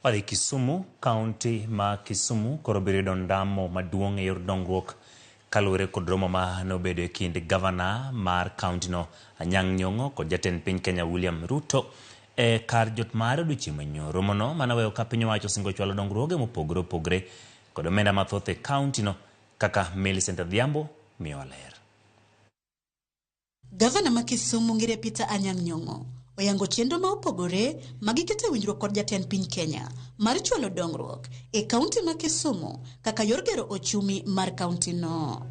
Wadhi Kisumu, kaunti ma Kisumu koro biro yudo ndamo maduong' e yor dongruok kaluwore kod romo ma nobedo e kind gavana mar kauntino Anyang' Nyong'o kod jatend piny Kenya William Ruto e kar jot mare odiochieng' manyoro. Romono manoweyo ka piny owacho osingo chwalo dongruoge mopogore opogore kod omenda mathoth e kauntino kaka Millicent Adhiambo miyowa ler. Gavana ma Kisumu Ngire Peter Anyang' Nyong'o oyango chenro ma opogore ma giketo e winjruok kod jatend piny Kenya mar chwalo dongruok e kaunti ma Kisumu kaka yor gero ochumi mar kaunti no.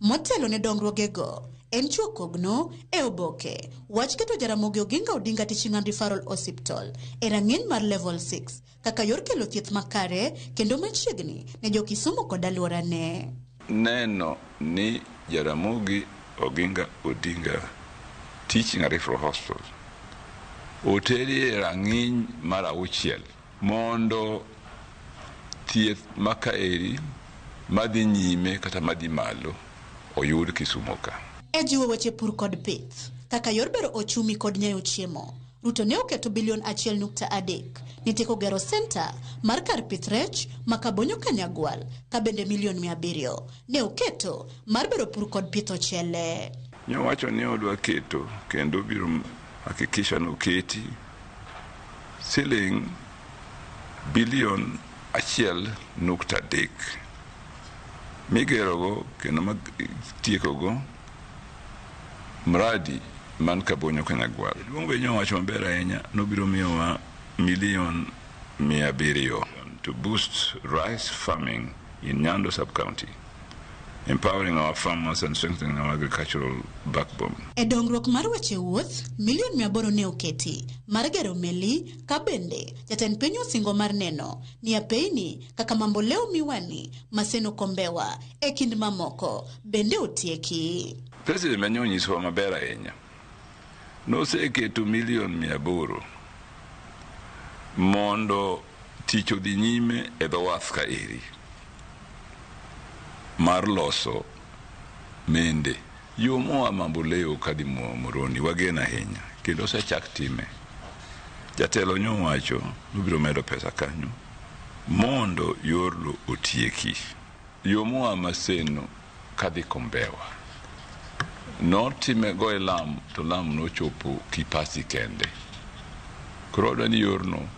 Motelo ne dongruogego en chiwo kogno e oboke wach keto Jaramogi Oginga Odinga Teaching and Referral Hospital e rang'iny mar Level 6 kaka yor kelo thieth makare kendo machiegni ne jo Kisumu kod alworane. Neno ni Jaramogi Oginga Odinga Teaching and Referral Hospital oteri e rang'iny mar auchiel mondo thieth makaeri madhi nyime kata madhi malo oyud Kisumu ka. E jiwo weche pur kod pith kaka yor bero ochumi kod nyayo chiemo, Ruto ne oketo bilion 1.3 ne tieko gero senta mar kar pith rech ma Kabonyo Kanyagwal, ka bende milion 700 ne oketo mar bero pur kod pith ochele. Nyowacho ni odwa keto kendo biro hakikisha ni oketi siling bilion 1.3 migerogo kendo matiekogo mradi man Kabonyo Kanyagwal. Jaduong' be nyowacho maber ahinya nobiro miyowa milion 700 to boost rice farming in Nyando sub-county, empowering our farmers and strengthening our agricultural backbone. E dongruok mar weche wuoth, milion 800 ne oketi mar gero meli, ka bende jatend piny osingo mar neno ni apeyni kaka Mamboleo Miwani, Maseno Kombewa e kind mamoko bende otieki. President be nonyisowa maber ahinya. Noseketo milion 800 mondo tich odhi nyime e dho wath kaeri mar loso mende. Yo moa Mamboleo kadhi Moroni wageno ahinya kendo osechak time. Jatelo nyowacho nobiro medo pesa kanyo mondo yorno otieki. Yo moa Maseno kadhi Kombewa notime goye lam to lam nochopo Kipasi kende. Koro wadwa ni yorno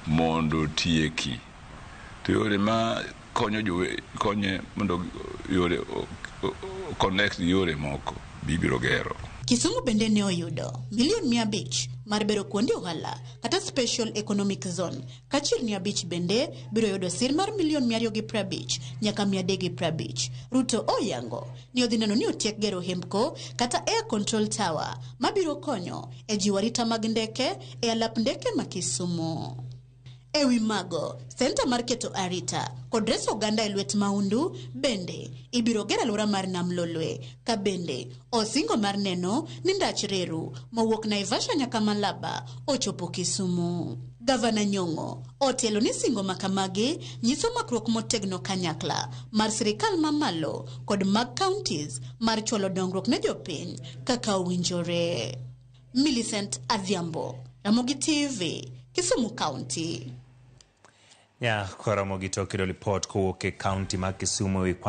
mondo otieki. To yore ma konyo jowe konye mondo yore connect gi yore moko bibiro gero. Kisumu bende ne oyudo milion 500 mar bero kuonde ohala kata Special Economic Zone, ka chirni 5 bende biro yudo sir mar milion 250 nyaka 350. Ruto oyango ni odhi neno ni otiek gero hembko kata Air Control Tower mabiro konyo e jiwo arita mag ndeke e alap ndeke ma Kisumu. E wi mago, senta mar keto arita kod reso oganda e lwet maundu bende ibiro ger alwora mar Nam Lolwe, ka bende osingo mar neno ni ndach reru mowuok Naivasha nyaka Malaba ochopo Kisumu. Gavana Nyong'o otelo ni singo makamagi nyiso makruok motegno kanyakla mar sirikal mamalo kod mag counties mar chwalo dongruok ne jopiny kaka owinjore. Millicent Adhiambo, Ramogi TV, Kisumu County. Ya, kwa Ramogi to kelo lipot kowuok e kaunti ma Kisumu e wi kwan